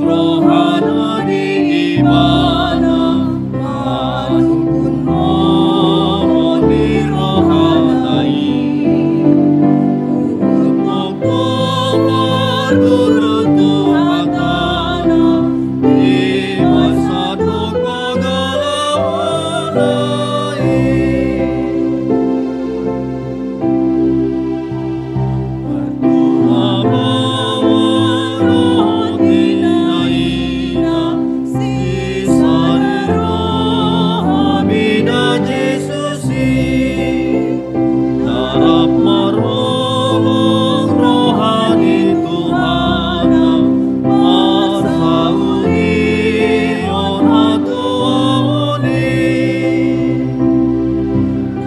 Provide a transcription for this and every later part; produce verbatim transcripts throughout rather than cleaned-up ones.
Rohana di ibana, manungkun roho ni rohana i. Untuk tongtong marguru tu hatana, di masa pangalaona i.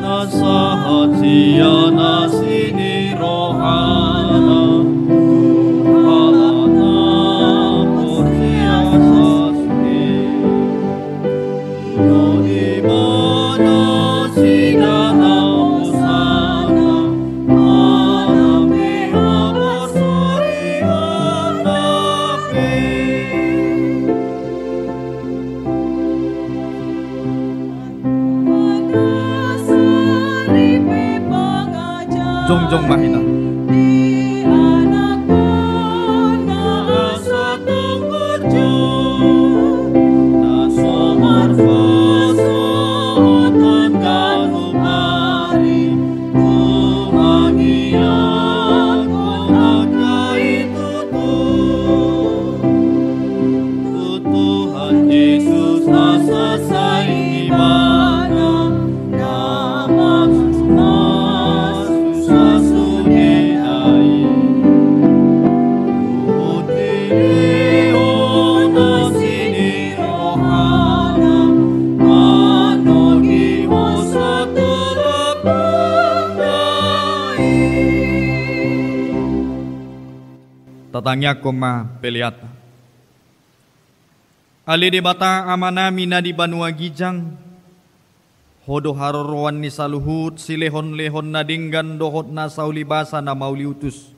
Na sahat sian asi ni rohana, tu halak na porsea sasintongna. Di mana sida na hosana, manang di haporseaon na pe. Jongjong ma hita. Tuhan Jesus na sahat sian ibana, na mamasu-masu sasudena i. Huhut dilehon asi ni rohana, manogihosa tu lapangna i. Tatangiangkon ma peleanta. Ale Debata Amanami na di banua ginjang, Ho do haroroan ni saluhut silehon-lehon na denggan dohot na saulibasa na mauliutus.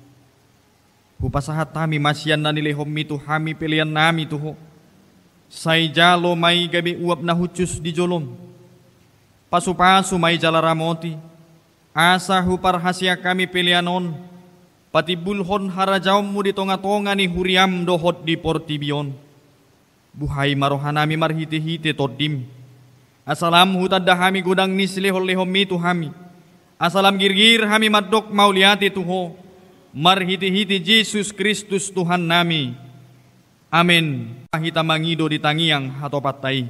Hupasahat hami ma sian na nilehonMi tu hami peleannami tu Ho. Sai jalo ma i gabe uap na hushus di joloM. Pasu-pasu ma i jala ramoti, asa huparhaseang hami pelean on patimbulhon harajaonMu di tonga-tonga ni huriaM dohot di portibi on. Buhai ma rohanami marhite-hite TondiM, asa lam hutanda hami godang ni silehon-lehonMi tu hami, asa lam girgir hami mandok mauliate tu Ho, marhite-hite Jesus Kristus Tuhannami. Amen. Hita mangido di tangiang hatopanta i.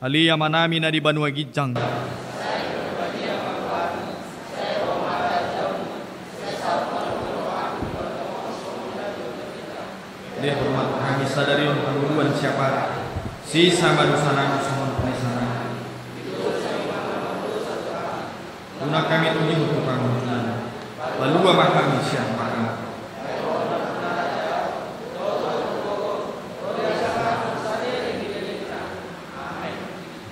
Ale Amanami na di banua ginjang. Lehon ma tu hami sadari on hangoluan siapari. Sesa ma dosanami songon panesanami. Unang hami togihon tu pangunjunan. Palua ma hami sian pangago.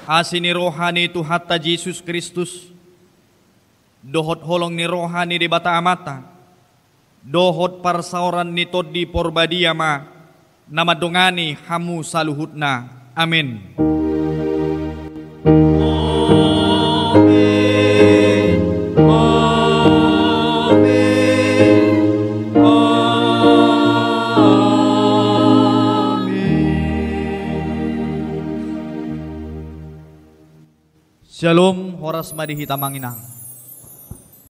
Asi ni roha ni Tuhanta Jesus Kristus, dohot holong ni roha ni Debata Amanta, dohot parsaoran ni Tondi Porbadia ma na mandongani hamu saluhutna. Amen. Amen. Amen. Amen. Shalom, horas ma di hita amang inang.